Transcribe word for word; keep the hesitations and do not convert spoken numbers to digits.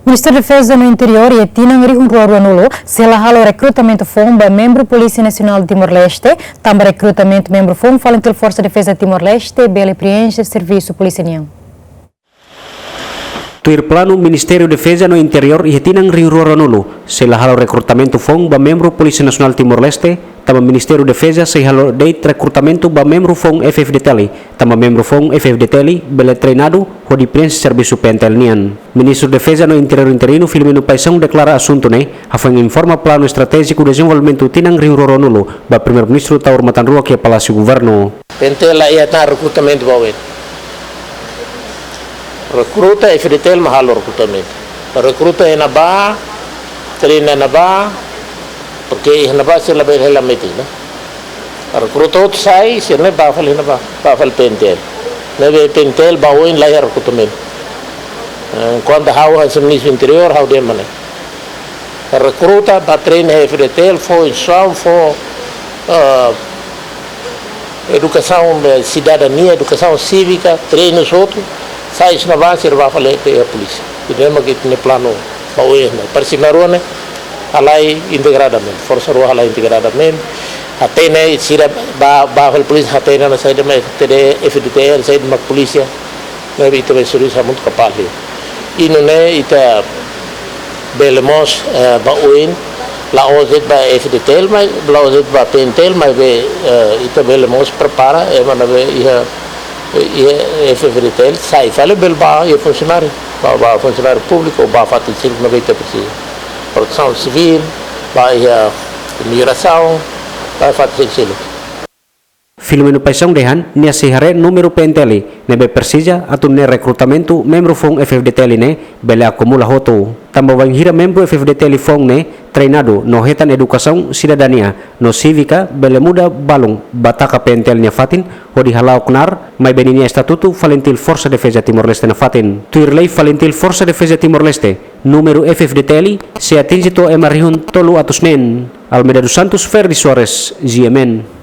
Ministériu Defeza no Interiór iha tinan rihun rua ruanulu sei la halo rekrutamentu foun ba membru Polísia Nasionál Timor-Leste, tanba rekrutamentu membru foun FALINTIL Forsa Defeza Timor-Leste bele preenxe servisu polísia nian. Tuir planu Ministériu Defeza no Interiór iha tinan rihun rua ruanulu sei la halo rekrutamentu foun ba membru Polísia Nasionál Timor-Leste, tanba Ministériu Defeza sei halo de'it rekrutamentu ba membru foun F-FDTL, tanba membru foun F-FDTL bele treinadu hodi preenxe servisu PNTL nian. Ministru Defeza no Interiór interinu Filomeno Paixão deklara asuntu ne'e hafoin informa planu estratéjiku dezenvolvimentu tinan rihun rua ruanulu ba Primeiru-Ministru Taur Matan Ruak iha Palásiu Governu. PNTL la iha tan rekrutamentu ba oin. Rekruta F-FDTL mak halo rekrutamentu. Rekruta iha ne'ebá, treina iha ne'ebá, porke iha ne'ebá sira labele hela metin, ne'e. Rekruta hotu sai, sira-ne'e bá fali iha ne'ebá, bá fali PNTL. Ne'ebé PNTL ba oin la iha rekrutamentu. Eh, kuandu ha'u hanesan Ministru Interiór, ha'u dehan mak ne'e. Rekruta ba treina iha F-FDTL, fó instrusaun, fó, eh, edukasaun, eh, sidadania, edukasaun sívika, treinu hotu, sai husi ne'ebá sira bá fali iha polísia. Ida-ne'e mak ita-nia planu ba oin ne'e. Para semana rua ne'e halai integradamente, forsa rua halai integradamente. Hatene sira bá, bá fali polísia, hatene ona saida mak F-FDTL, saida mak polísia. Ne'ebé ita bele servisu hamutuk kapás liu. I nune'e ita bele mós, eh, ba oin, la'ós de'it ba F-FDTL, maibé la'ós de'it ba PNTL, maibé, eh, ita bele mós prepara ema ne'ebé iha, iha F-FDTL, sai fali bele bá iha funsionáriu, bá, bá funsionáriu públiku, bá fatin seluk ne'ebé ita presiza. Protesaun Sivíl, bá iha Imigrasaun, bá fatin seluk. Filomeno Paixão dehan, nia sei haree númeru PNTL ne'ebé presiza atu nune'e rekrutamentu membru foun F-FDTL ne'e bele akumula hotu. Tanba wainhira membru F-FDTL foun ne'e treinadu no hetan edukasaun sidadania no sívika bele muda balun bá taka PNTL nia fatin hodi hala'o knaar, maibé ninia estatutu FALINTIL Forsa Defeza Timor-Leste nafatin. Tuir lei FALINTIL Forsa Defeza Timor-Leste, númeru F-FDTL sei atinje to'o ema rihun tolu atus neen. Almeida dos Santos, Ferdi Soares, G M N.